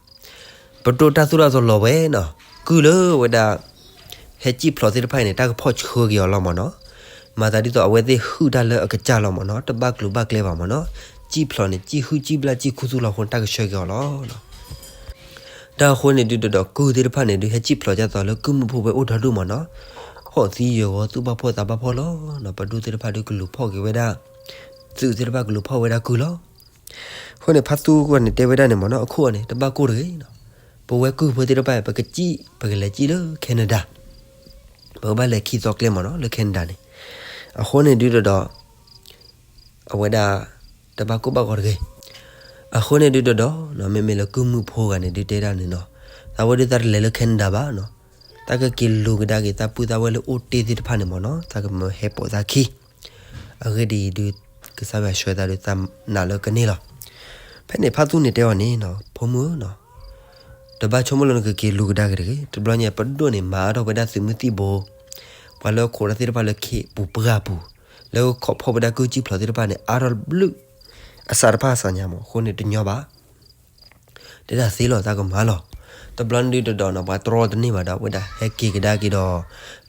ပဒိၣ်တၢ်သိၣ်တၢ်သီလီၤဝဲနီၤ, ကုၢ်လၢဝဲဒၣ် ဟဲစံၣ်ဖျိးသ့ၣ်တဖၣ်အံၤန့ၣ် တၢ်ကဖီၣ်ဆှၢက့ၤအီၤလီၤမးနီၤ, မၤသးဒ်သိးအဝဲသ့ၣ်ဟုၣ်တၢ်လၢအကစၢ်လီၤမးနီၤ, တဘၣ်ကျိၤဘၣ်ကျဲဘၣ်မးနီၤ, စံၣ်ဖျိးန့ၣ် စံၣ်ဟုၣ်စံၣ်ဘျၣ်စံၣ်ခူသူၣ်လီၤအဃိန့ၣ် တၢ်ကဆှၢက့ၤအီၤလီၤ. တၢ်အဃိန့ၣ်ဒုးဒီး ကုၢ်သ့ၣ်တဖၣ်န့ၣ်ဒုး ဟဲစံၣ်ဖျိးဒ်သိးလၢကုၢ်မုၣ်ဖိဝဲအိၣ်ဒီးဒိၣ်မးနီၤ, ဟီၣ်သံယဂီၤသူၣ်ဘၣ်ဖှီၣ်သးဘၣ်ဖှီၣ်လီၤနီၤ, ပဒိၣ်သ့ၣ်တဖၣ်ဒုးကလူၤဖီၣ်က့ၤဝဲဒၣ်, သုးသ့ၣ်တဖၣ်ကလူၤဖီၣ်ဝဲဒၣ်ကုၢ်လီၤ. အဃိန့ၣ် ဖါသူဂီၢ်န့ၣ်တဲဝဲဒၣ်န့ၣ်မးနီၤ, အခိၣ်အန့ၣ် တဘၣ်ကိၢ်တဂ့ၤနီၤ, ပဝဲကုၢ်ဖိသ့ၣ်တဖၣ် ပကစံၣ် ပကလဲၤစံၣ်လၢ Canada, ပကဘၣ်လဲၤခံသီကျဲမးနီၤ လၢ Canada န့ၣ်, အဃိန့ၣ်ဒုးဒီး အဝဲဒၣ် တဘၣ်ကိၢ်ဘၣ်ဂီၤတဂ့ၤ. အဃိန့ၣ်ဒုးဒီး မ့မ့ၢ်လၢကုၢ်မုၣ်ဖိဂၤန့ၣ်ဒုးတဲဒၣ်န့ၣ်နီၤ, သးဝဲဒုးသးတလဲၤလၢ Canada ဘၣ်နီၤ, တၢ်ကက့ၤလူၤကဒါက့ၤသးပုၢ်သးဝဲၢ်လၢအိၣ်တ့ၢ်သ့ၣ်တဖၣ်န့ၣ်မ့ၢ်နီၤ, သးကမၢဟဲပိာ်သးခံ. အဂ့ၢ်ဒ်အံၤဒုး ကစၢ်ယွၤဆှၢသးဒီးသးနာ်လၢကန့ၢ်လီၤ. ဖဲန့ၣ်ဖါသူန့ၣ်တဲအီၤန့ၣ်နီၤ, ဖိမုၣ်ဧၢနီၤ, တဘၣ်ဆိကမိၣ်လၢနကက့ၤလူၤကဒါက့ၤတဂ့ၤ. တဘျီညါပဒိၣ်န့ၣ် မၤအါထီၣ်ဝဲဒၣ်သုးမုၢ်သံၣ်ဘိ ပှၤလၢခိးတၢ်သ့ၣ်တဖၣ်လၢခ့ပူၤပှၢ်ပူၤ, လၢခိးဖီၣ်ဝဲဒၣ်ကုၢ်ကံၣ်ဖျိးသ့ၣ်တဖၣ်န့ၣ် အါထီၣ်တဘျုး အစးတဖၣ်အစးညါမ့ၢ်, အဃိန့ၣ်တညီဘၣ် တဲဒၣ်သ့လီၤ သးကမၤလီၤ. တဘျီန့ၣ်ဒုးတဒီးနီၤ ပှၤတြီတန့ၢ်ဘၣ်ဒီး အဝဲဒၣ်ဟဲက့ၤကဒါက့ၤဒီး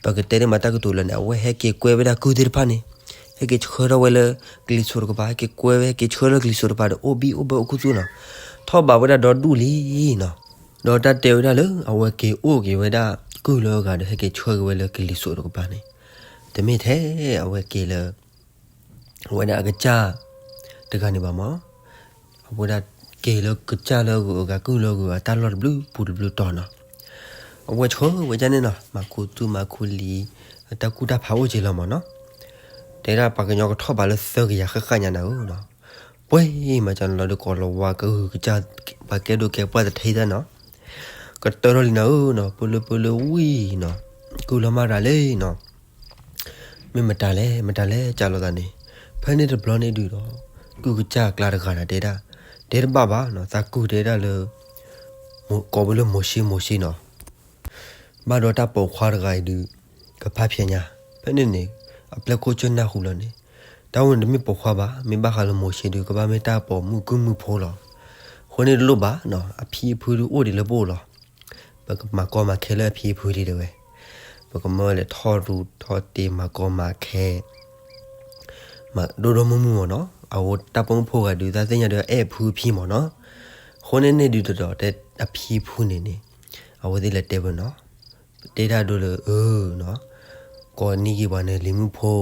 ပကတဲန့ၢ်မးတၢ်ကတိၤလၢန့ၣ် အဝဲဟဲက့ၤကွဲဝဲဒၣ်ကုၢ်သ့ၣ်တဖၣ်န့ၣ်, ဟဲက့ၤဆှၢထီၣ်ဝဲလၢကလံၤစိးတကပၤ, ဟဲက့ၤကွဲဝဲ ဟဲက့ၤဆှၢလၢကလံၤစိးတကပၤဒီး အိၣ်ဘံၣ်အိၣ်ဘၢအိၣ်ခူသူၣ်နီၤ, ထီၣ်ဘးဝဲဒၣ်ဒီဒူၣ်လံနီၤ. ဒီးတၢ်တဲဝဲဒၣ်လၢ အဝဲက့ၤအိၣ်က့ၤဝဲဒၣ်ကုၢ်လၢအဂၤဒီး ဟဲက့ၤဆှၢက့ၤဝဲလၢကလံၤစိးတကပၤန့ၣ်, တမ့ၢ်ထဲအဝဲက့ၤလၢ အဝဲဒၣ်အကစၢ်တဂၤန့ၣ်ဘၣ်မ့ၢ်, အဝဲဒၣ်က့ၤလၢကစၢ်လၢအဂုၤအဂၤ ကုၢ်လၢအဂုၤအဂၤ တၢ်လီၢ်တဘျုးပူၤတဘျုးတီၤနီၤ. အဝဲဆှၢဝဲဒၣ်န့ၣ်နီၤ မၤခူသူၣ်မၤခူလံၤ တၢ်ကူၣ်တၢ်ဖးအိၣ်က့ၤလီၤမ့ၢ်နီၤ. တဲဒၣ်ပှၤကညီကထီၣ်ဘးလၢသၢကယၤဃၣ်ဃၣ်ညါနၤဧၢနီၤ. ပှဲၤမၤကၠီလီၤဒီး ကိးလီၤဝါကဟုကစၢ် ပှၤကဲဒိၣ်ကဲပှၢ်တထံၣ်တၢ်နီၤ, ကတၢၢ်ထီၣ်လံနၤဧၢနီၤ, ပၢလၢပၢလၢဝံၤနီၤ, ကုၢ်လီၤမၢ်ရၤလံနီၤ. မ့ၢ်မတၤလဲၣ် မတၤလဲၣ် ကၢ်လိာ်သးန့ၣ်, ဖဲန့ၣ်တဘျီန့ၣ်ဒုးဒီး ကုၢ်ကစၢ်အကျါတဂၤဒီးတဲဒၣ်, တဲတဘၣ်ဘၣ်နီၤ, သးကုၢ်တဲဒၣ်လၢ ကိးဝဲလၢမိၤၡ့ မိၤၡ့နီၤ, ဘၣ်ဒီးတၢ်ပိာ်ခွါတဂၤအံၤဒုး ကဖးဖျဲးညါ, ဖဲန့ၣ်န့ၣ် အပျဲၢ်ခိၣ်ဆၢၣ်နၢ်ဟူလီၤန့ၣ်, တၢ်ဝဲန့ၣ်တမ့ၢ်ပိာ်ခွါဘၣ်, မ့ၢ်ဘၣ်ဃးလၢမိၤၡ့ဒုး ကဘၣ်မ့ၢ်တၢ်ပိာ်မုၣ်ကုၢ်မုၣ်ဖိလီၤ. အဃိန့ၣ်တလိၣ်ဘၣ်နီၤ, အဖံအဖုဒုးအိၣ်ဒံးလၢပအိၣ်လီၤ. ပကမၤကီမၤခဲလၢအဖံအဖုလံတဲဝဲ, ပကမၢလဲၤထီၣ်ရူထီၣ်တ့ၢ်မၤကီမၤခဲ မၤဒိၣ်ဒိၣ်မုၢ်မုၢ်မ့ၢ်နီၤ, အဝဲတၢ်ပိာ်မုၣ်ဖိဂၤဒုး တၢ်သ့ၣ်ညါဒီးအဲၣ်အဖုအဖံမ့ၢ်နီၤ. အဃိန့ၣ်န့ၣ်ဒုးတဒီးတဲအဖံအဖုန့ၣ်န့ၣ်, အဝဲသ့ၣ်လဲၤတဲဝဲနီၤ, တဲတၢ်ဒိလၢအၢနီၤ, ကိးနံၣ်ဂံၢ်ပှၤန့ၣ်လံၤမုၣ်ဖိ,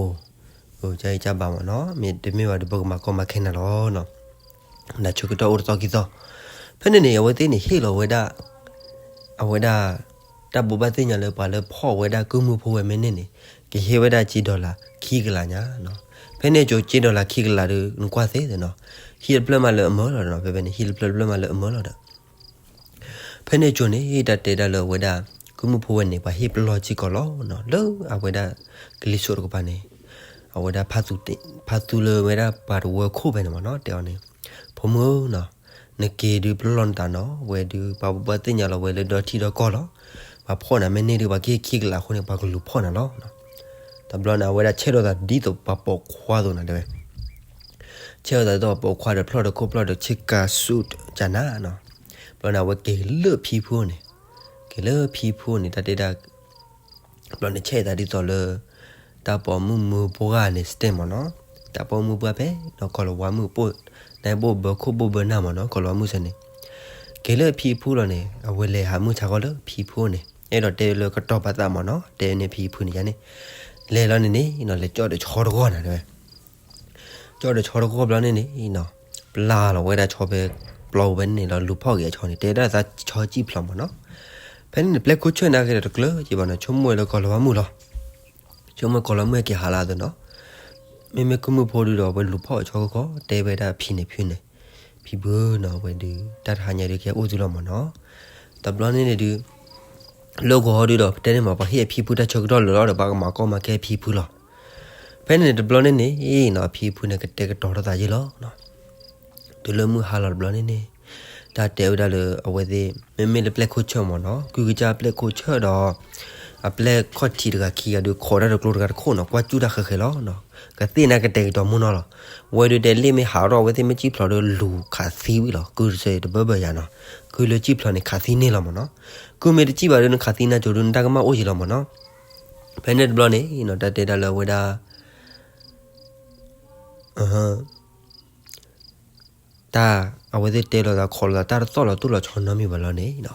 ကၢ်အံၤကၢ်ဘၣ်မ့ၢ်နီၤ, မ့တမ့ၢ်ဘၣ်ဒီးပကမၤကီမၤခဲနၤလီၤနီၤ. နဆၢကတီၢ်အိၣ်တသီခံသီ, ဖဲန့ၣ်န့ၣ် အဝဲသ့ၣ်န့ၣ်ဟ့ၣ်လီၤဝဲဒၣ် အဝဲဒၣ် တၢ်ဘိးဘၣ်သ့ၣ်ညါလၢပှၤလၢဖီၣ်ဝဲဒၣ်ကုၢ်မုၣ်ဖိဝဲမ့ၢ်န့ၢ်န့ၣ်, ကဟ့ၣ်ဝဲဒၣ်ကၠ့ dollar ခံကလးညါနီၤ. ဖဲန့ၣ်အကၠိ ကၠ့ dollar ခံကလးဒီး နကွၢ်သ့နီၤ, ဟံၣ်တဖျၢၣ်မးလၢအမၢလီၤနီၤ, ဖဲဖဲန့ၣ် ဟံၣ်တဖျၢၣ်တဖျၢၣ်မးလၢအမၢလီၤဒီး ဖဲန့ၣ်အကၠိန့ၣ် တၢ်တဲဒၣ်လၢအဝဲဒၣ် ကုၢ်မုၣ်ဖိဝဲန့ၣ် ပှၤဟ့ၣ်ပလီၢ်စ့ၢ်ကီးလီၤနီၤ, လၢအဝဲဒၣ် ကလံၤစိးတကပၤန့ၣ်, အဝဲဒၣ် ဖါသူလၢဝဲဒၣ်ပှၤတဝၢခိၣ်ဖဲန့ၣ်မ့ၢ်နီၤ, တဲအီၤန့ၣ်, ဖိမုၣ်ဧၢနီၤ, နက့ၤဒုးပလီၢ်နသးနီၤ, ဝဲဒုး ပှၤဘိးဘၣ်သ့ၣ်ညါလီၤဝဲလၢဒီထံဒီကီၢ်လီၤ. ပှၤဖီၣ်နၤမ့ၢ်န့ၢ်ဒုး ပှၤကဟ့ၣ်ခံကလးအဃိန့ၣ် ပှၤကလူၤဖီၣ်နၤလီၤ. တဘျီန့ၣ် အဝဲဒၣ်ဆဲးထီၣ်သးဒ်သိးပှၤပိာ်ခွါအသိးနၤတဲဝဲ, ဆဲးထီၣ်သးဒ်သိးပှၤပိာ်ခွါဒီးဖျီၣ်ဒီးခိၣ်ဖျီၣ်ဒီးဆ့ကၤဆူၣ်ကနၤနီၤ. တဘျီန့ၣ် အဝဲက့ၤလၢဖံဖုန့ၣ်, က့ၤလၢဖံဖုန့ၣ် တၢ်တဲဒၣ် တဘျီန့ၣ် ဆဲးသးဒ်သိးလၢ တၢ်ပိာ်မုၣ်မုၢ်ပှၢ်န့ၣ် style မ့ၢ်နီၤ, တၢ်ပိာ်မုၣ်ပှၢ်ဖဲ ဒီးကိးလီၤဝါမုၣ်ပိၢ်, နဘိၣ်ဘၢခိၣ်ဘိၣ်ဘၢနၢ်မ့ၢ်နီၤ, ကိးလီၤဝါမုၣ်စ့ၢ်န့ၣ်, က့ၤလၢဖံဖုလီၤန့ၣ် အဝဲလဲၤဟးမုၢ်ဆါခီလၢဖံဖုန့ၣ် အဲၣ်ဒိးတဲလၢကတီၤပာ်သးမ့ၢ်နီၤ, တဲန့ၣ်ဖံဖုန့ၣ်ယါန့ၣ်, လဲၤလီၤန့ၣ်န့ၣ်နီၤ လဲၤကၠီၣ်ဒီးဆီတဂီၢ်နၤတဲဝဲ ကၠီၣ်ဒီးဆီတဂီၢ်ဘျီန့ၣ်န့ၣ်နီၤ, ပျၢ်လီၤဝဲဒၣ်ဆီဖဲပျီပူၤဖဲန့ၣ်န့ၣ် ဒီးလူၤဖီၣ်က့ၤအဆီန့ၣ် တဲဒၣ်သးဆီကံၣ်ဖျိးမ့ၢ်နီၤ, ဖဲန့ၣ်န့ၣ် ပျဲၢ်ခိၣ်ဆၢၣ်န့ၣ်က့ၤဒီးတကျၢၤက့ၤဘၣ်နီၤ, ဆိကမိၣ်ဝဲလၢကိးလီၤဝါမုၣ်လီၤ, ဆိကမိၣ်ကိးလီၤမုၣ်ဟဲက့ၤဟးလၢအသိးနီၤ, မ့မ့ၢ်ကုၢ်မုၣ်ဖိဒုးဒီး အဝဲလူၤဖီၣ်အဆီခီခီ တဲဝဲဒၣ်ဖံန့ၣ်ဖုန့ၣ်, ဖံဖုနီၤ အဝဲဒုး တၢ်တဟါညါဒုးကဟဲအိၣ်သုလီၤမ့ၢ်နီၤ, တဘျီန့ၣ်န့ၣ်ဒုး လၢဂီၤဟီဒုးဒီး ပတဲန့ၣ်မ့ၢ် ပှၤဟ့ၣ်အဖံဖုတၢ်ဆၢကတီၢ်လၢာ်လီၤဒီး ပှၤကမၤကီမၤခဲအဖံဖုလီၤ. ဖဲန့ၣ်န့ၣ်တဘျီန့ၣ်န့ၣ်နီၤ အဖံဖုန့ၣ် ကတဲာ်ကတီၤထီၣ်သးယ့ၢ်လီၤ. တုၤလၢမုၢ်ဟါလီၤတဘျီန့ၣ်န့ၣ် တၢ်တဲဝဲဒၣ်လၢအဝဲသ့ၣ် မ့မ့ၢ်လၢပျဲၢ်ခိၣ်ဆၢၣ်မ့ၢ်နီၤ ကုၢ်ကစၢ်ပျဲၢ်ခိၣ်ဆၢၣ်ဒီး အပျဲၢ်ခီၣ်ထံးတဂၤခံဂၤဒုး ခိးတၢ်တကျိတဂၤတခိၣ်နီၤ ကွၢ်စူၣ်တၢ်ဃဲၤဃဲၤလီၤ. ကသ့ၣ်န့ၣ်ကတဲာ်ကတီၤမုၢ်နီၤလီၤ. ဝဲဒုးတဲလ့ၣ်မ့ၢ်ဟးထီၣ် အဝဲသ့ၣ်မ့ၢ်စံၣ်ဖျိးဒီးလူၤခးသံဝံၤလီၤ. ကုၢ်တစၢၤတဘၢဘၢယၤနီၤ ကုၢ်လၢစံၣ်ဖျိးန့ၣ် ခးသံန့ၢ်လီၤမ့ၢ်နီၤ. ကုၢ်မ့ၢ်တစံၣ်ဘၣ်ဒီး နခးသံနၤကၠိဒုး နတၢ်ကမၣ်အိၣ်ယံၤလီၤမ့ၢ်နီၤ. ဖဲန့ၣ်တဘျီန့ၣ်နီၤ တၢ်တဲဒၣ်လၢအဝဲဒၣ် တၢ် အဝဲသ့ၣ်တဲလိာ်သးခိးလိာ်သး တၢ်တသီၣ်လီၤတိၢ်လီၤဆီနီတမံၤဘၣ်လီၤန့ၣ်နီၤ.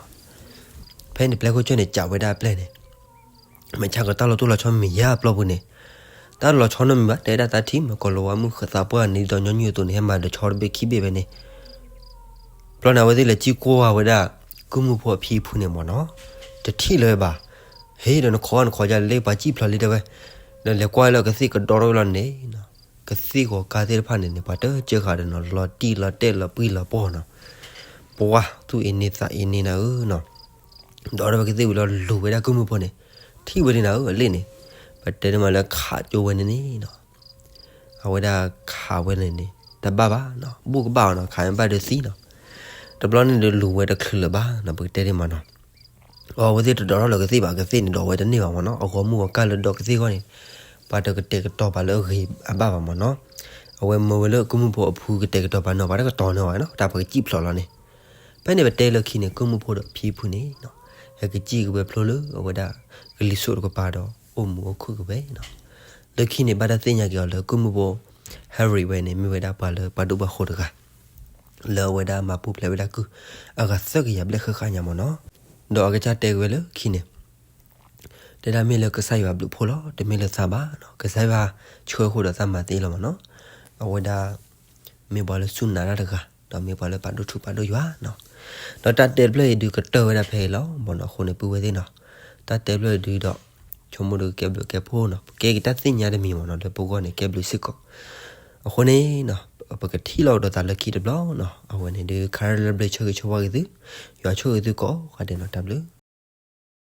ဖဲန့ၣ်ပျဲၢ်ခိၣ်ဆၢၣ်န့ၣ် စံးဝဲဒၣ်အပျဲၢ်န့ၣ် မ့ၢ်ဆါကီးတၢ်လီၤတိၢ်လီၤဆီမ့ၢ်ယါပျီပူၤန့ၣ် တၢ်လီၤဆီနီတမံၤဘၣ် တဲဒၣ်သးထံၣ်မ့ၢ်ကိးလီၤဝါမုၣ်ဃသးပှၢ်န့ၣ် ဒ်သိးညီနုၢ်အသိးန့ၣ် ဟဲမၤဒီးဆီတဘ့ၣ်ခံဘ့ၣ်ဖဲန့ၣ် ဘျီန့ၣ် အဝဲသ့ၣ်လဲၤစံၣ်ကွၢ်ဝဲဒၣ် ကုၢ်မုၣ်ဖိအဖံအဖုန့ၣ်မ့ၢ်နီၤ တထံၣ်လၢၤဘၣ်. ဟ့ၣ်ဒီးနခိးနခိးဒ်လဲၣ် ပှၤစံၣ်ဖျိးလံတဲဝဲ ဒီးလဲၤကွၢ်လၢကသ့ၣ်ကဒီထီၣ်ဝဲလီၤန့ၣ် ကသ့ၣ်ဂီၤကါသ့ၣ်တဖၣ်န့ၣ်န့ၣ် ပှၤတစၢဃာ်ဒီးနီၤ လီၤတံၢ်လီၤတဲာ်လီၤပှံၢ်လီၤပှီၢ်နီၤ ပှၤသူၣ်အ့န့သးအ့န့နၤဧၢနီၤ. ဒိးထီၣ်ဝဲကသ့ၣ်ဝံၤလီၤ လူၤဝဲဒၣ်ကုၢ်မုၣ်ဖိန့ၣ်, ထံၣ်ဝဲဒၣ်နၤဧၢ အလ့ၣ်န့ၣ်, ပတဲန့ၢ်မးလၢခးကၠိဝဲန့ၣ်န့ၣ်နီၤ, အဝဲဒၣ်ခးဝဲန့ၣ်န့ၣ် တဘၣ်ဘၣ်နီၤ, ဘူၣ်ကဘၣ်အီၤနီၤ, ခးဘၣ်ဒီးသံနီၤ, တဘျီန့ၣ်ဒီးလူၤဝဲတချုးလၢၤဘၣ်နီၤ, ပကတဲဒ်မးနီၤ. အဝဲသ့ၣ်တဒိးထီၣ်လၢကသ့ၣ်ဘၣ်, ကသ့ၣ်န့ၣ်ဒိးဝဲတန့ၢ်ဘၣ်မးနီၤ, အဂီၢ်မုၢ်ဂီၤကၢ်လၢဒိးကသ့ၣ်ဂီၢ်န့ၣ် ပှၤတကတဲာ်ကတီၤပာ်လၢအဂ့ၤအဘၣ်ဘၣ်မးနီၤ. အဝဲမၢဝဲလၢကုၢ်မုၣ်ဖိအဖုကတဲာ်ကတီၤပာ်နီၤ, ပှၤတကတီၤနီၤဘၣ်နီၤ, တၢ်ပှၤကစံၣ်ဖျိးလီၤန့ၣ်. ဖဲန့ၣ်ပတဲလၢခံန့ၣ် ကုၢ်မုၣ်ဖိဒီးဖံဖုန့ၣ်နီၤ, ဟဲကစံၣ်က့ၤဝဲဖျိလၢအဝဲဒၣ်ကလံၤစိးတကပၤဒီး အိၣ်မူအိၣ်ခုၣ်က့ၤဝဲနီၤ. လၢခံန့ၣ် ဘၣ်တၢ်သ့ၣ်ညါက့ၤအီၤလၢကုၢ်မုၣ်ဖိ Harry ဝဲန့ၣ် မ့ၢ်ဝဲဒၣ်ပှၤလၢပှၤဒိၣ်ပှၤဃိၤတဂၤ လၢအဝဲဒၣ်မၤပူၤဖျဲးဝဲဒၣ်ကုၢ် အဂၤသၢကယၤဘျဲၣ်ဃၣ်ဃၣ်ညါမးနီၤ. ဒီးအကစၢ်တဲက့ၤဝဲလၢခံန့ၣ် တဲဒၣ်မ့ၢ်လၢကစၢ်ယွၤဘျုးဖှိၣ်လီၤ, တမ့ၢ်လၢသးဘၣ်နီၤ, ကစၢ်ယွၤဆှၢဃိဒီးသးမၤသ့လီၤမးနီၤ. အဝဲဒၣ် မ့ၢ်ပှၤလၢစူၢ်နာ်တၢ်တဂၤ, ဒီးမ့ၢ်ပှၤလၢပာ်ဒိၣ်ထူပာ်ဒိၣ်ယွၤနီၤ. ဒီးတၢ်တဲတဖျၢၣ်အံၤဒုးကတၢၢ်ဝဲဒၣ်ဖဲအံၤလီၤမးနီၤ. အဃိန့ၣ် ပုၢ်ဝဲၢ်သ့ၣ်နီၤ, တၢ်တဲတဖျၢၣ်အံၤဒုးဒီး ဆိကမိၣ်ဒီးကကဲဘျုးကဲဖှိၣ်နီၤ, ပကဲက့ၤတၢ်သ့ၣ်ညါတမံၤမးနီၤ, လၢပဂီၢ်န့ၣ်ကဲဘျုးစ့ၢ်ကီး. အဃိန့ၣ်နီၤ, ပကထံၣ်လိာ်ကဒီးသးလၢခံတဘျီနီၤ. အဝဲန့ၣ်ဒုး ခါရၢလၢဘျၢဆၢဂ့ၤဆၢဝါက့ၤသု, ယွၤဆိၣ်ဂ့ၤသုကိးဂၤဒဲးနီၤ, တၢ်ဘျုး